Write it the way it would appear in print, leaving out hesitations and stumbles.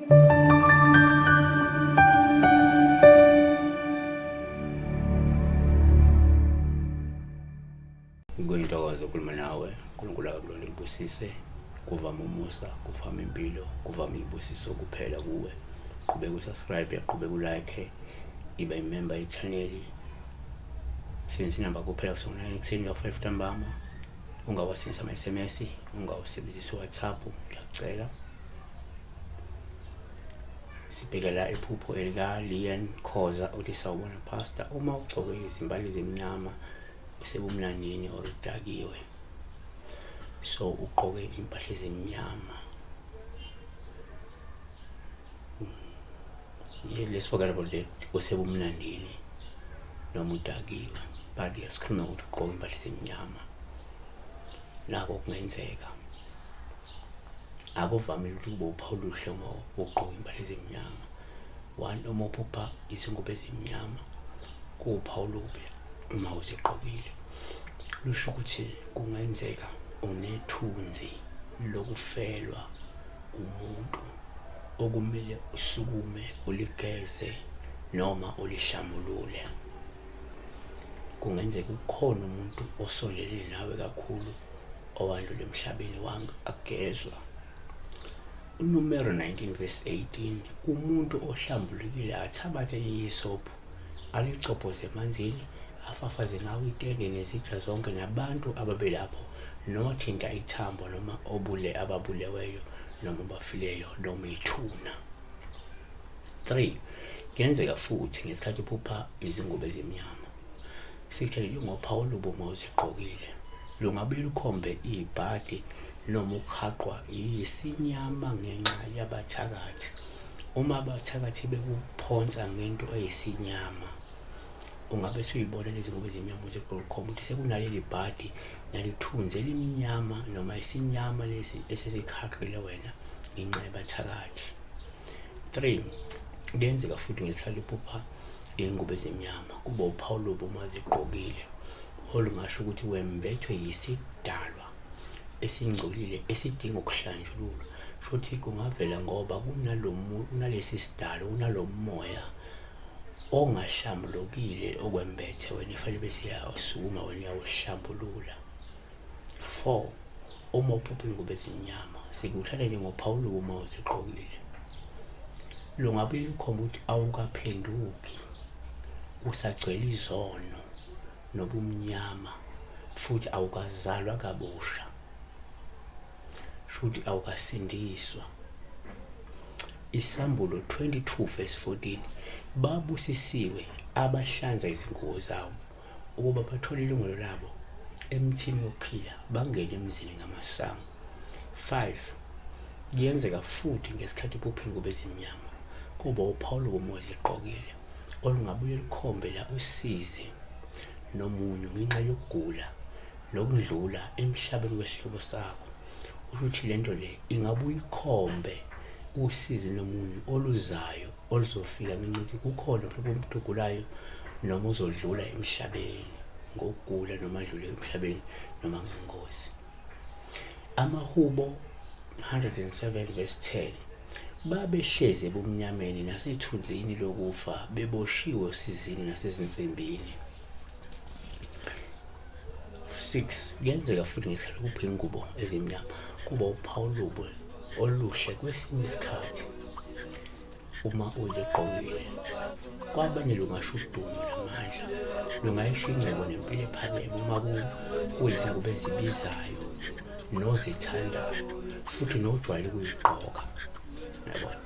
Kuyintokozo ukukhuluma nawe. uNkulunkulu akakulonde kubusise. Kuvama umusa, kuvama impilo, kuvama izibusiso kuphela kuwe. Qhubeka usubscribe, qhubeka ulike, iba imember ye-channel. Sebenzisa inamba kuphela kusukela 9 ekuseni kuya ku-5 ntambama. Ungawasebenzisi ama-SMS, ungawusebenzisi uWhatsApp, ngiyakucela. Sibheke la iphupho elika Leon Khoza uthi sawubona pastor, uma ugcoke izimbali ezimnyama usebumnandini or udakiwe, so ugqoke impahla ezimnyama. Yeah, let's forget about that, usebumnandini noma udakiwe, but yasikhuluma ukuthi ugqoke impahla ezimnyama, nako kungenzeka. Akuvamile ukuthi kube uphawu oluhle uma ugqoke impahla ezimnyama. One, uma uphupha izingubo ezimnyama kuwuphawu olubi uma uzigqokile, lusho ukuthi kungenzeka unethunzi lokufelwa umuntu okumele usukume uligeze noma ulihlambulule. Kungenzeka ukhona umuntu osondelene nawe kakhulu owandlula emhlabeni wangagezwa. UNumeri 19 verse 18, umuntu ohlambulukile athabathe ihisophu, alicobhoze emanzini, afafaze ngawo itende nezitsha zonke nabantu ababelapho, nothinta ithambo noma obule ababuleweyo noma abafileyo noma ithuna. 3 kuyenzeka futhi ngesikhathi uphupha izingubo ezimnyama, sithele lungophawu olubi uma uzigqokile, lungabuye lukhombe ibhadi noma ukuhaqwa yisinyama ngenxa yabathakathi. Uma abathakathi bekuphonsa ngento eyisinyama, ungabe usuyibona lezi ngubo ezimnyama uzigqoke, ukhomba ukuthi sekunaleli bhadi nalithunzi elimnyama noma isinyama lesi esesikhaqile wena ngenxa yabathakathi. 3 kuyenzeka futhi ngesikhathi uphupha iy'ngubo ezimnyama kuba uphawu lobo uma zigqokile olungasho ukuthi wembethwe yisidalwa esingcolile esidinga ukuhlanjululwa. Shuthi kungavela ngoba kunalesi sidalo, kunalo moya ongahlambulukile okwembethe wena, ifanele bese iyasukuma wena uyawuhlambulula. 4 uma uphupha iy'ngubo ezimnyama sikuthatha njengophawu olubi uma uzigqokile, lungabuye lukhombe ukuthi awukaphenduki, usagcwele izono nobumnyama futhi awukazalwa kabusha, shuthi awukasindiswa. Isambulo 22 verse 14, babusisiwe abahlanza izingubo zabo ukuba bathole ilungelo labo emthini wokuphila, bangene emzini ngamasango. 5 kuyenzeka futhi ngesikhathi uphupha ingubo ezimnyama kuba uphawu lobomoya ezigqokile olungabuye lukhombe la usizi nomunyu ngenxa yokugula nokudlula emhlabeni kwesihlobo sakho. Usho ukuthi lento le ingabuye ikhombe usizi nomunyu oluzayo oluzofika ngenxa yokuthi kukhona mhlawumbe umuntu ogulayo noma uzodlula emhlabeni ngokugula noma adlule emhlabeni noma ngengozi. Amahubo 107 verse 10, babehlezi ebumnyameni nasethunzini lokufa, beboshiwe osizini nasezinsimbini. 6 kuyenzeka futhi ngesikhathi kupha ingubo ezimnyama kuba uphawu olubi oluhle kwesinye isikhathi uma uzigqokile. Kwabanye lungasho udumo namandla, lungayisho ingcebo nempilo ephakeme uma kuyizingubo ezibizayo nozithandayo futhi nojwayele ukuyigqoka, yabona.